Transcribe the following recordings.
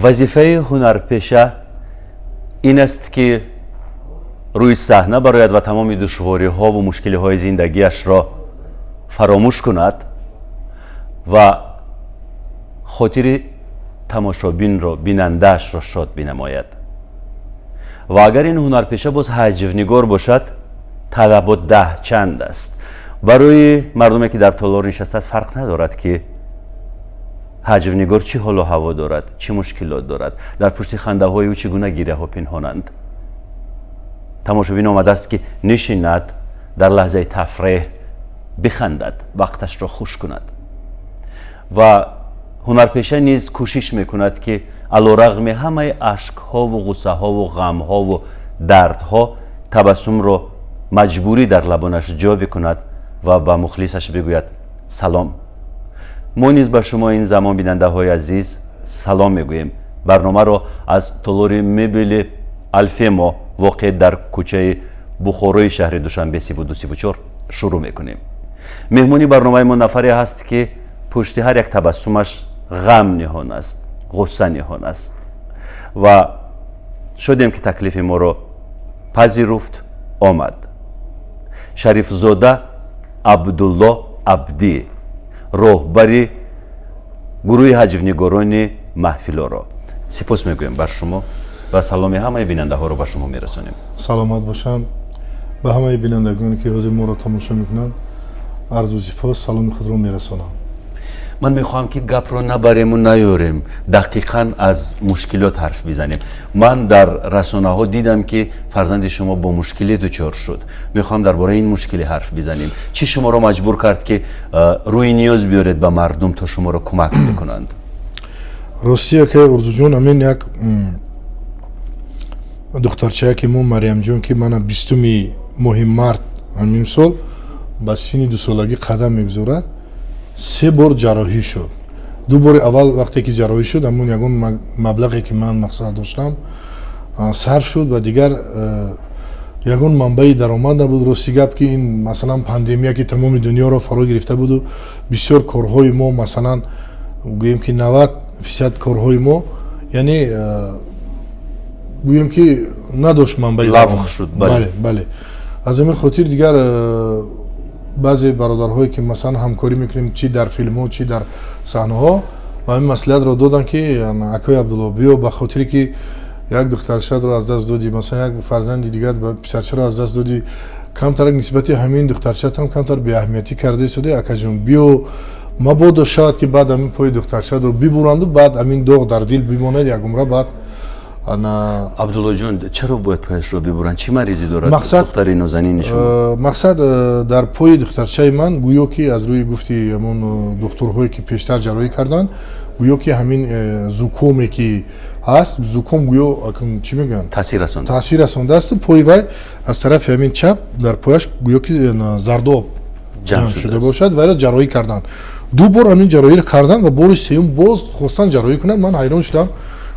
Вазифаи ҳунарпеша ин аст, ки рӯи саҳна барояд ва тамоми душвориҳову мушкилиҳои зиндагиашро фаромӯш кунад ва хотири тамошобинро, бинандаашро шод бинамояд. Ва агар ин ҳунарпеша боз ҳаҷвнигор бошад, талабот 10 чанд аст. Барои мардуме, ки дар толор нишастааст, фарқ надорад, ки ҳаҷвнигор чӣ ҳолу ҳаво дорад, чӣ мушкилот дорад, дар пушти хандаҳои ӯ чӣ гуна гиряҳо пинҳонанд. Тамошобин омадааст, ки нишинад, дар лаҳзаи тафреҳ бихандад, вақташро хуш кунад. Ва ҳунарпеша низ кӯшиш мекунад, ки алорағми ҳамаи ашкҳову ғуссаҳову ғамҳову дардҳо табассумро маҷбурӣ дар лабонаш ҷо бикунад ва ба мухлисаш бигӯяд: «Салом». Мо низ ба шумо ин замон, бинандаҳои азиз, салом мегӯем. Барномаро аз толори мебели «Алфемо», воқеъ дар кӯчаи Бухорои шаҳри Душанбе, 32-34, шурӯъ мекунем. Меҳмони барномаи мо нафаре ҳаст, ки пушти ҳар як табассумаш ғам ниҳон аст, ғусса ниҳон аст. Ва шудем, ки таклифи моро пазируфт, омад. Шарифзода Абдулло Абдӣ, роҳбари гурӯҳи ҳаҷвнигорони «Маҳфилоро». Сипос мегӯем бар шумо ва саломи ҳамаи бинандаҳоро ба шумо мерасонем. Саломат бошанд. Ба ҳамаи бинандагоне, ки ҳозир моро тамошо мекунанд, арзу сипос, саломи худро мерасонам. Ман мехоҳам, ки гапро набарему наёрем, дақиқан аз мушкилот ҳарф бизанем. Ман дар расонаҳо дидам, ки фарзанди шумо бо мушкиле дучор шуд. Мехоҳам дар бораи ин мушкиле ҳарф бизанем. Чӣ шуморо маҷбур кард, ки рӯи ниёз биёред ба мардум, то шуморо кӯмак бикунанд? Ростӣ, ака Орзуҷон, ҳамин як духтарчае, ки мо, Марьямҷон, ки мана 20-уми моҳи март ҳамин сол ба синни 2-солагӣ қадам мегузорад, се бор ҷарроҳӣ шуд. Ду бори аввал вақте ки ҷарроҳӣ шуд, ҳамун ягон маблағе, ки ман мақсад доштам, сарф шуд ва дигар ягон манбаи даромад набуд. Рости гап, ки ин, масалан, пандемия, ки тамоми дунёро фаро гирифта буду, бисёр корҳои мо, масалан, гӯем ки 90% корҳои мо, яъне гӯем ки надошт манбаи. Лағв шуд. Бале, бале. Аз ҳамин хотир дигар баъзе бародарҳое, ки масалан ҳамкорӣ мекунем, чи дар филмҳо, чи дар саҳнаҳо, ва ҳамин маслиҳатро доданд, ки акои Абдулло, биё, ба хотире ки як духтарчаро аз даст додӣ, масалан, як фарзанди дигар, писарчаро аз даст додӣ, камтарак нисбати ҳамин духтарчатам камтар беаҳамиятӣ карда истода. Акаҷон, биё, мабодо шавад, ки баъд ҳамин пои духтарчаро бибуранду баъд ҳамин доғ дар дил бимонад як умра баъд. Ана, Абдуллоҷон, чаро бояд пояшро бибуранд? Чӣ маризӣ дорад духтари нозанини шумо? Мақсад, дар пои духтарчаи ман гӯё ки аз рӯи гуфти ҳамон духтурҳое, ки пештар ҷарроҳӣ карданд, гӯё ки ҳамин зукоме, ки ҳаст, зуком гӯё, чӣ мегӯянд, таъсир расонд. Таъсир расондааст. Пои вай аз тарафи ҳамин чап дар пояш гӯё ки зардоб ҷамъ шуда бошад. Вайро ҷарроҳӣ карданд, ду бор ҳамин ҷарроҳиро карданд ва бори сеюм боз хостанд ҷарроҳӣ кунанд. Ман ҳайрон шудам,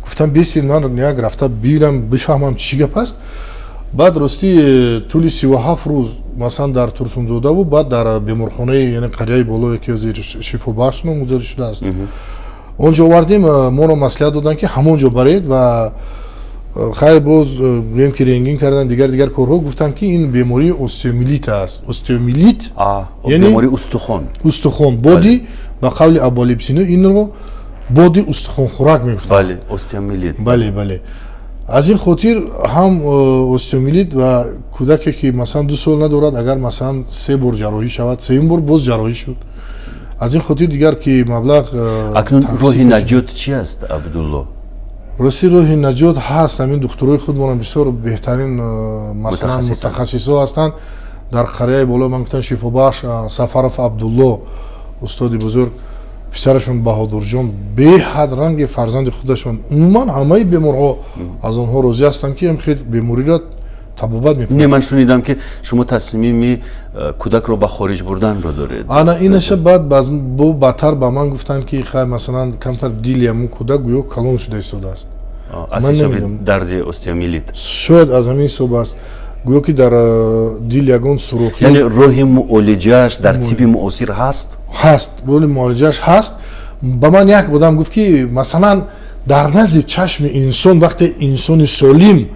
гуфтам: «Бесир, ман як рафта бирам, бифаҳмам, чӣ гап аст». Баъд, ростӣ, тӯли 37 рӯз, масалан, дар Турсунзодаву баъд дар беморхонаи, яъне қарияи болое, ки ҳозир «Шифобахш» номгузорӣ шудааст, он ҷо овардем. Моро маслиҳат доданд, ки ҳамон ҷо баред. Ва хай, боз гӯем ки рентген кардан, дигар дигар корҳо, гуфтанд, ки ин бемории остеомиелит аст. Остеомиелит. Бемории устухон. Устухон боди, ба қавли Абуалӣ Сино, инро боди устухонхӯрак мегуфтанд. Бале, остеомиелит. Бале, бале. Аз ин хотир ҳам остеомиелит ва кӯдаке, ки масалан 2 сол надорад, агар, масалан, се бор ҷарроҳӣ шавад, сеюм бор боз ҷарроҳӣ шуд. Аз ин хотир дигар ки маблағ Акнун роҳи наҷот чи аст, Абдулло? Рости, роҳи наҷот ҳаст. Ҳамин духтурои худмонам бисёр беҳтарин, масалан, мутахассисҳо ҳастанд дар қарияи боло. Ман гуфтам, «Шифобахш», Сафаров Абдулло, устоди бузург, писарашон Баҳодурҷон беҳад ранги фарзанди худашон. Умуман, ҳамаи беморҳо аз онҳо розӣ ҳастанд, ки хел бемориро табобат мекунанд. Не, ман шунидам, ки шумо тасмими кӯдакро ба хориҷ бурданро доред. Ана инаша баъд бо бадтар ба ман гуфтанд, ки хай, масалан, камтар дили ҳамун кӯдак гӯё калон шуда истодааст. Аз ҳисоби дарди остеомиелит? Шояд аз ҳамин ҳисоб аст. Гӯё ки дар дил ягон сурохӣ. Яъне роҳи муолиҷааш дар тибби муосир ҳаст? Ҳаст, роҳи муолиҷааш ҳаст. Ба ман як одам гуфт, ки масалан Дар назди чашми инсон, вақте инсони солим,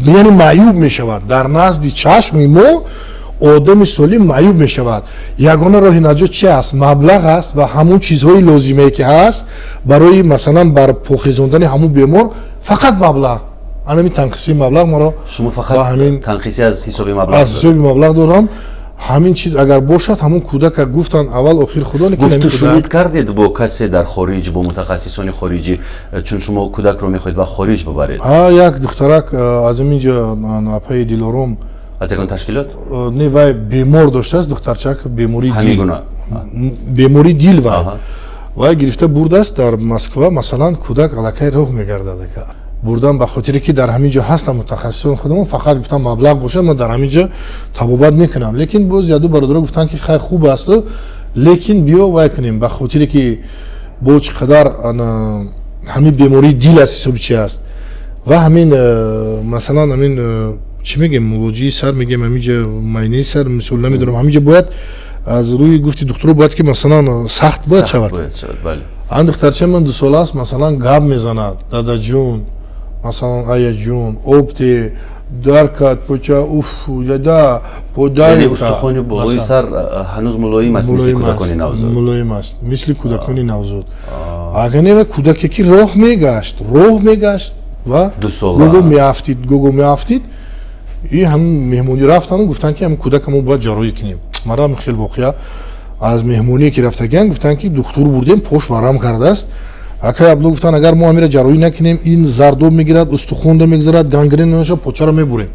яъне маъюб мешавад, дар назди чашми мо одами солим маъюб мешавад. Ягона роҳи наҷот чи аст? Маблағ аст ва ҳамун чизҳои лозимае ки ҳаст барои, масалан, барпохезондани ҳамун бемор, фақат маблағ. Анами танқисии маблағ маро Шумо фақат танқисӣ аз ҳисоби маблағ? Аз ҳисоби маблағ дорам. Ҳамин чиз агар бошад, ҳамун кӯдака гуфтанд, аввал охир худо. Гуфту шунид кардед бо касе дар хориҷ, бо мутахассисони хориҷӣ, чун шумо кӯдакро мехоҳед ба хориҷ бубаред? Як духтарак аз ҳамин ҷо, апаи Дилором. Аз ягон ташкилот? Не, вай бемор доштааст духтарчак, бемории дил, бемории дил. Вай гирифта бурдааст дар Москва. Масалан, кӯдак аллакай роҳ мегардад. Бурдан ба хотире ки дар ҳамин ҷо ҳастам мутахассисон худамон, фақат гуфтам, маблағ бошад, ман дар ҳамин ҷо табобат мекунам. Лекин боз яду бародаро гуфтанд, ки хай, хуб асту, лекин биё вай кунем, ба хотире ки бо чӣ қадар ҳамин бемории дил аз ҳисоби чи аст ва ҳамин масалан, ҳамин чӣ мегем, мулоҷии сар мегем, ҳамин ҷо майнаи сар, мисол, намедонам, ҳамин ҷо бояд аз рӯи гуфти духтуро бояд ки, масалан, сахт бояд шавад. Ан духтарча ман 2 сола аст, масалан, гап мезанад: дадаҷун, масалан, аяҷун, обте даркат поча, уф, яда. Подай. Устухони болои сар ҳанӯз мулоим аст, мисли кӯдакони навзод? Мулоим аст, мисли кӯдакони навзод. Агар не, кӯдаке ки роҳ мегашт, роҳ мегашт ва гого меафтид, гого меафтид. И ҳам меҳмонӣ рафтану гуфтанд, ки ҳам кӯдака мо бояд ҷарроҳӣ кунем. Марам хел воқеа аз меҳмоние ки рафтагиан, гуфтанд, ки духтур бурдем, пош варам кардааст. Акай Абдулло, гуфтанд, агар мо ҳамира ҷарроҳӣ накунем, ин зардоб мегирад, устухонда мегузарад, гангрена мешавад, почаро мебурем.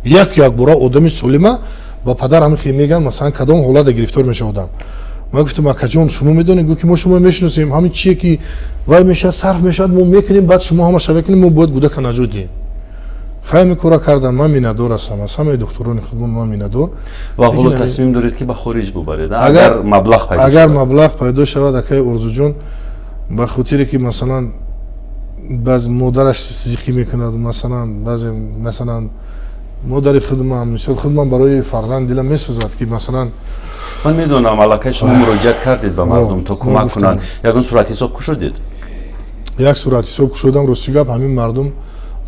Як якбора одами солима ба падар ҳамин хел мегӯянд, масалан, кадом ҳолата гирифтор мешавад одам? Ма гуфтам: акаҷон, шумо медонед, гуфт, ки мо шумо мешиносем, ҳамин чие ки вай мешавад, сарф мешавад, мо мекунем, баъд шумо ҳамаша мекунем, мо бояд кӯдака наҷот диҳем. Хай, ҳамин кора кардам. Ман миннатдор ҳастам аз ҳамаи духтурони худмон, ман миннатдор. Ва ҳоло тасмим доред, ки ба хориҷ бубаред, агар маблағ пайдо? Агар маблағ пайдо шавад, акаи Орзуҷон, ба хотире ки, масалан, баъзе модараш зиқӣ мекунад, масалан, баъзе, масалан, модари худман, мисол, худман барои фарзанд дилам месӯзад, ки, масалан. Ман медонам, аллакай шумо муроҷиат кардед ба мардум, то кӯмак кунанд. Ягон суратҳисоб кушодед? Як суратҳисоб кушодам. Рости гап, ҳамин мардум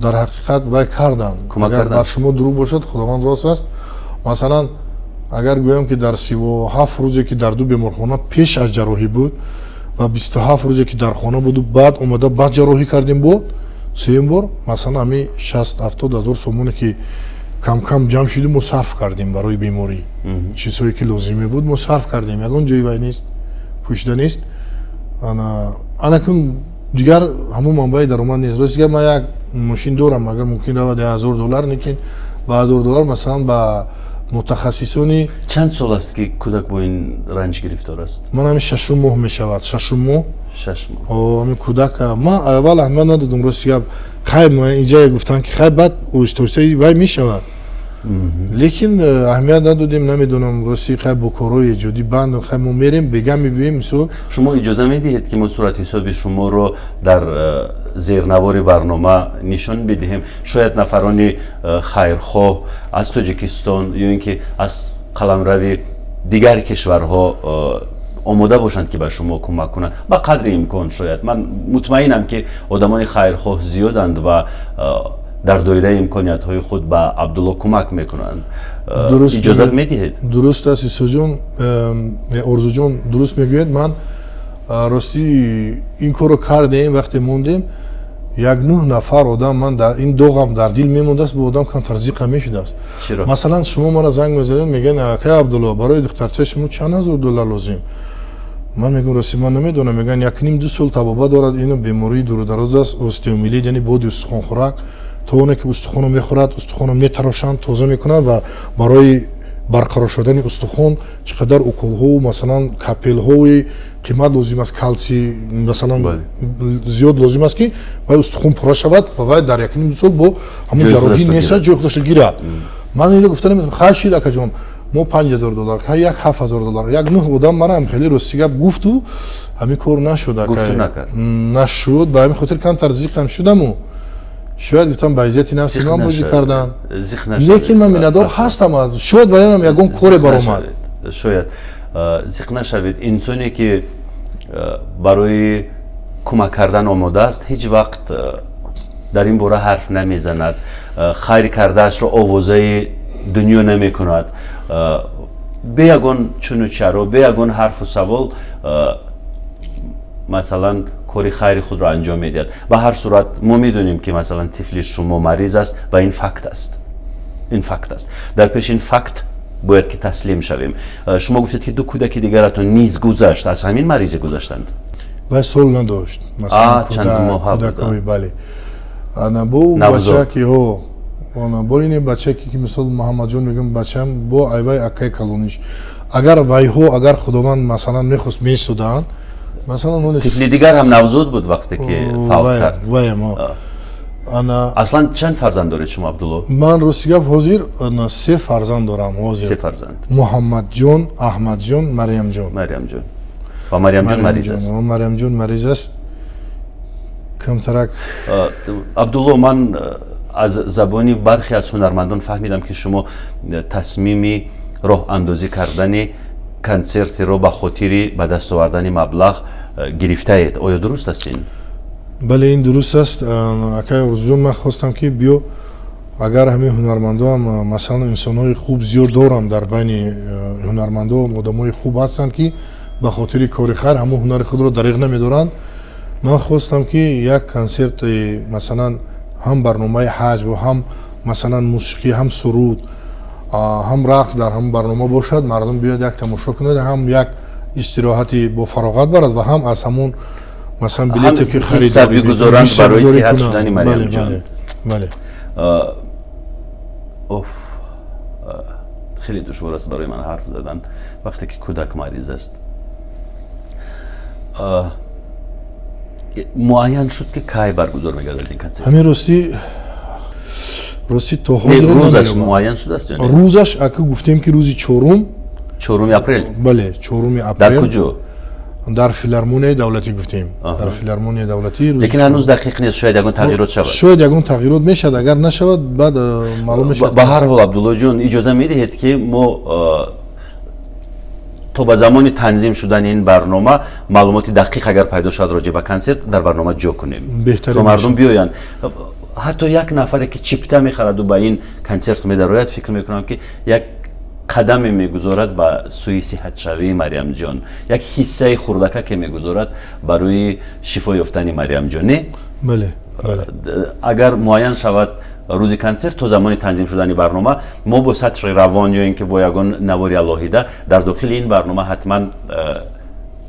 дар ҳақиқат вай карданд. Агар бар шумо дурӯғ бошад, Худованд рост аст. Масалан, агар гӯям, ки дар 37 рӯзе ки дар ду беморхона пеш аз ҷарроҳӣ буд ва 27 рӯзе ки дар хона буду, баъд омада, баъд ҷарроҳӣ кардем бо сеюм бор, масалан, ҳамин 60-70 ҳазор сомоне ки камкам ҷамъ шуду, мо сарф кардем барои беморӣ, чизҳое ки лозиме буд, мо сарф кардем. Ягон ҷои вай нест, пӯшида нест. Анакун дигар ҳамон манбаи даромад нест. Рости гап, ман як мошин дорам, агар мумкин равад, 1000 доллар, лекин ба 1000 доллар, масалан, ба мутахассисони Чанд сол аст, ки кӯдак бо ин ранҷ гирифтор аст? Ман ҳамин шашум моҳ мешавад, 6-ум моҳ. 6 моҳ. Ҳамин кӯдак ман аввал аҳамият надодам, рости гап. Хай, инҷа гуфтанд, ки хай, баъд оҳиста оҳиста вай мешавад, лекин аҳамият надодем. Намедонам, рости, хай, бо корҳои эҷодӣ банд. Хай, мо мерем, бега мебиёем, мисол. Шумо иҷоза медиҳед, ки мо суратҳисоби шуморо дар зернавори барнома нишон бидиҳем? Шояд нафарони хайрхоҳ аз Тоҷикистон ё ин ки аз қаламрави дигар кишварҳо омода бошанд, ки ба шумо кӯмак кунанд ба қадри имкон. Шояд, ман мутмаинам, ки одамони хайрхоҳ зиёданд ва дар доираи имкониятҳои худ ба Абдулло кӯмак мекунанд. Иҷозат медиҳед? Дуруст аст, Исоҷон, Орзуҷон, дуруст мегӯяд. Ман ростӣ ин корро кардем. Вақте мондем, як нӯҳ нафар одам, ман ин доғам дар дил мемондааст, бо одам камтар зиқа мешудааст. Масалан, шумо мара занг мезанед, мегӯянд: акай Абдулло, барои духтарчаи шумо чанд ҳазор доллар лозим? Ман мегӯям: рости, ман намедонам. Мегӯянд, якним ду сол табоба дорад, ин бемории дурудароз аст, остеомиелит, яъне боди устухонхӯрак, то оне ки устухонро мехӯрад, устухонро метарошанд, тоза мекунанд ва барои барқарор шудани устухон чӣ қадар уколҳо, масалан, капельҳои қимат лозим аст, калсий, масалан, зиёд лозим аст, ки вай устухон пурра шавад ва вай дар якним ду сол бо ҳамон ҷарроҳӣ неса ҷои худашро гирад. Ман инро гуфта наметавонам. Хай, шид, акаҷон, мо 5000 доллар, хай, як 7000 доллар, як нӯҳ одам марам хеле, рости гап, гуфту ҳамин кор нашуд, нашуд. Ба ҳамин хотир камтар зиқам шудаму шояд гуфтам, ба иззати нафси ман бозӣ кардан, лекин ман миннатдор ҳастам, шояд ваянам ягон коре баромад. Шояд, зиқ нашавед. Инсоне ки барои Кӯмак кардан омода аст, ҳеҷ вақт дар ин бора ҳарф намезанад, хайр кардаашро овозаи дунё намекунад, бе ягон чуну чаро, бе ягон ҳарфу савол, масалан, кори хайри худро анҷом медиҳад. Ба ҳар сурат мо медонем, ки масалан тифли шумо мариз аст ва ин факт аст, ин факт аст. Дар пеши ин факт бояд ки таслим шавем. Шумо гуфтед, ки ду кӯдаки дигаратон низ гузашт, аз ҳамин маризӣ гузаштанд. Вай сол надошт, масалан кӯдакҳои, бале, ана бо бачаки ҳо, ана бо ини бачаки, ки мисол Муҳаммадҷон мегӯям, бачам бо айвай акай калониш, агар вайҳо, агар Худованд масалан мехост, месуданд, масалан. Тифли дигар ҳам навзод буд вақте ки фавт кард. Ваям. Ана аслан чанд фарзанд доред шумо, Абдулло? Ман, рости гап, ҳозир се фарзанд дорам ҳозир. Се фарзанд. Муҳаммадҷон, Аҳмадҷон, Марьямҷон. Марьямҷон. Ва Марьямҷон мариз аст. Марьямҷон мариз аст камтарак. Абдулло, ман аз забони бархе аз ҳунармандон фаҳмидам, ки шумо тасмими роҳандозӣ кардани консертеро ба хотири ба даст овардани маблағ гирифтаед. Оё дуруст аст ин? Бале, ин дуруст аст, акай Орзуҷон. Ман хостам, ки биё, агар ҳамин ҳунармандоам, масалан, инсонҳои хуб зиёд дорам, дар байни ҳунармандо одамои хуб ҳастанд, ки ба хотири кори хайр ҳамон ҳунари худро дариғ намедоранд. Ман хостам, ки як консерти, масалан, ҳам барномаи ҳаҷ ва ҳам, масалан, мусиқӣ, ҳам суруд, ҳам рақс дар ҳамон барнома бошад, мардум биёяд, як тамошо кунад, ҳам як истироҳати бо фароғат барад ва ҳам аз ҳамон, масалан, билете ки харидорӣ бигузоранд барои сиҳат шудани Марьямҷон. Бале. Оф, хеле душвор аст барои ман ҳарф задан, вақте ки кӯдак мариз аст. Муайян шуд, ки кай баргузор мегардад ин консерт? Ҳамин ростӣ то ҳозир рӯзаш муайян шудааст ё не? Рӯзаш ака гуфтем, ки рӯзи чорум. 4 апрел? Бале, 4 апрел. Дар куҷо? Дар Филармонияи давлатӣ гуфтем, дар Филармонияи давлатӣ. Лекин ҳанӯз дақиқ нест, шояд ягон тағйирот шавад. Шояд ягон тағйирот мешавад, агар нашавад, баъд маълум мешавад. Ба ҳар ҳол, Абдуллоҷон, иҷоза медиҳед, ки мо то ба замони танзим шудани ин барнома маълумоти дақиқ агар пайдо шавад роҷеъ ба консерт, дар барнома ҷо кунем, то мардум биёянд? Ҳатто як нафаре, ки чипта мехараду ба ин консерт медарояд, фикр мекунам, ки як қадаме мегузорад ба сӯи сиҳатшавии Марьямҷон, як ҳиссаи хурдакаке мегузорад барои шифо ёфтани Марьямҷон, не? Бале. Агар муайян шавад рӯзи консерт, то замони танзим шудани барнома мо бо сатри равон ё ин ки бо ягон навори алоҳида дар дохили ин барнома ҳатман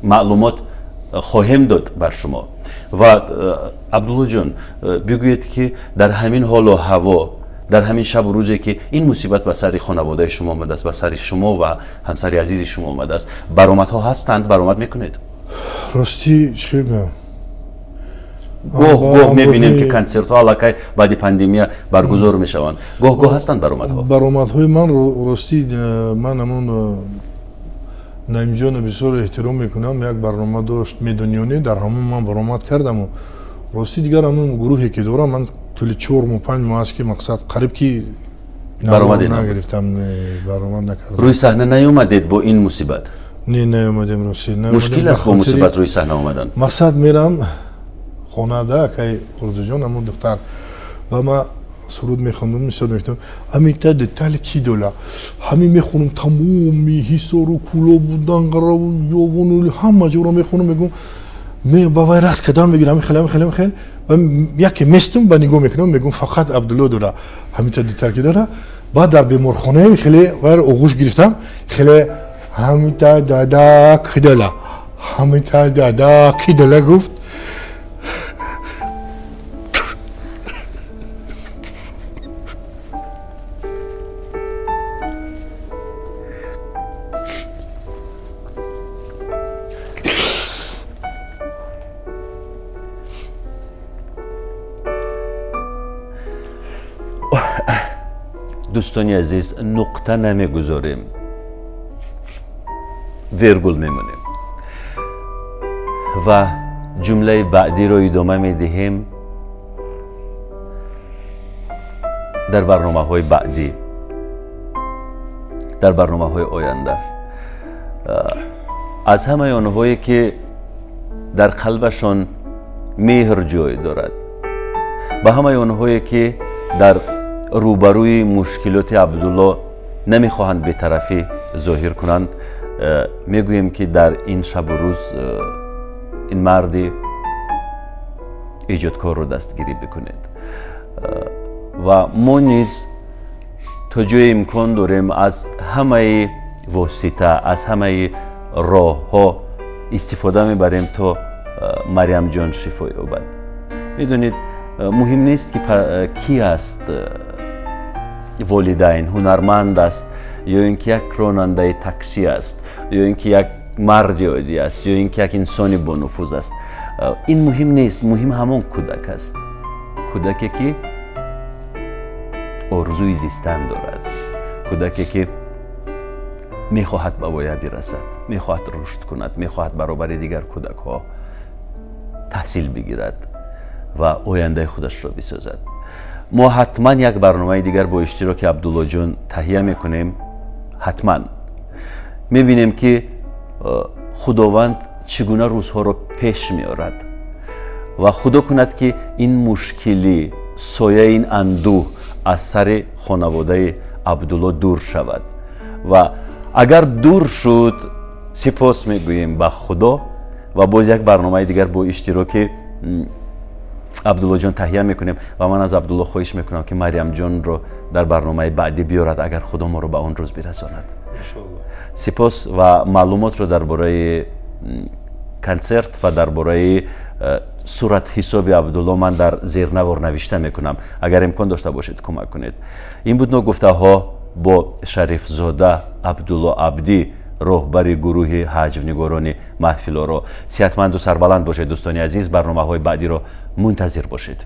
маълумот хоҳем дод бар шумо. Ва Абдуллоҷон, бигӯед, ки дар ҳамин ҳолу ҳаво, дар ҳамин шабу рӯзе, ки ин мусибат ба сари хонаводаи шумо омадааст, ба сари шумо ва ҳамсари азизи шумо омадааст, баромадҳо ҳастанд? Баромад мекунед? Ростӣ, чӣ гӯям? Гоҳ гоҳ мебинем, ки консертҳо аллакай баъди пандемия баргузор мешаванд. Гоҳ гоҳ ҳастанд баромадҳо. Баромадҳои ман, ростӣ, ман ҳамон Наимҷона бисёр эҳтиром мекунам. Як барнома дошт, медониёне, дар ҳамон ман баромад кардаму ростӣ дигар ҳамон гурӯҳе ки дорам, ман тӯли 4 моҳ, 5 моҳ аст, ки мақсад қариб ки нагирифтам, баромад накардам. Рӯи саҳна наёмадед бо ин мусибат? Не, наёмадем, ростӣ. Мушкил аст бо мусибат рӯи саҳна омадан. Мақсад, мерам хонада, акай Орзуҷон, ҳамон духтар ба ма суруд мехондам, мисол мегуфтам: «Амита детали ки дола». Ҳамин мехонам, тамоми Ҳисору, Кӯлобу, Данғараву, Ёвону, ҳама ҷоро мехонам, мегӯм, ба вай рақс кардан мегирам, хеле хеле хеле. Яке местум, ба нигоҳ мекунам, мегӯм: «Фақат Абдулло дора ҳамита детал ки дора». Баъд дар беморхонаи хеле вайро оғӯш гирифтам, хеле «ҳамита дада кидала, ҳамита дада кидала» гуфт. Дӯстони азиз, нуқта намегузорем, вергул мемонем ва ҷумлаи баъдиро идома медиҳем дар барномаҳои баъдӣ, дар барномаҳои оянда. Аз ҳамаи онҳое, ки дар қалбашон Меҳр ҷой дорад. Ба ҳамаи онҳое, ки дар рӯбарӯи мушкилоти Абдулло намехоҳанд бетарафӣ зоҳир кунанд, мегӯем, ки дар ин шабу рӯз ин марди эҷодкорро дастгирӣ бикунед. Ва мо низ то ҷое имкон дорем, аз ҳамаи восита, аз ҳамаи роҳҳо истифода мебарем, то Марьямҷон шифо ёбад. Медонед, муҳим нест, ки кӣ аст волидайн, ҳунарманд аст ё ин ки як ронандаи таксӣ аст, ё ин ки як марди оддӣ аст, ё ин ки як инсони бонуфуз аст, ин муҳим нест. Муҳим ҳамон кӯдак аст, кӯдаке, ки орзуи зистан дорад, кӯдаке, ки мехоҳад ба воя бирасад, мехоҳад рушд кунад, мехоҳад баробари дигар кӯдакҳо таҳсил бигирад ва ояндаи худашро бисозад. Мо ҳатман як барномаи дигар бо иштироки Абдуллоҷон таҳия мекунем. Ҳатман мебинем, ки Худованд чӣ гуна рӯзҳоро пеш меорад, ва Худо кунад, ки ин мушкилӣ, сояи ин андӯҳ аз сари хонаводаи Абдулло дур шавад. Ва агар дур шуд, сипос мегӯем ба Худо ва боз як барномаи дигар бо иштироки Абдуллоҷон таҳия мекунем. Ва ман аз Абдулло хоҳиш мекунам, ки Марьямҷонро дар барномаи баъдӣ биёрад, агар Худо моро ба он рӯз бирасонад. Сипос. Ва маълумотро дар бораи консерт ва дар бораи суратҳисоби Абдулло ман дар зернавор навишта мекунам. Агар имкон дошта бошед, кӯмак кунед. Ин буд «Ногуфтаҳо» бо Шарифзода Абдулло Абдӣ, роҳбари гурӯҳи ҳаҷвнигорони Маҳфилоро. Сиҳатманду сарбаланд бошед, дӯстони азиз. Барномаҳои баъдиро мунтазир бошед.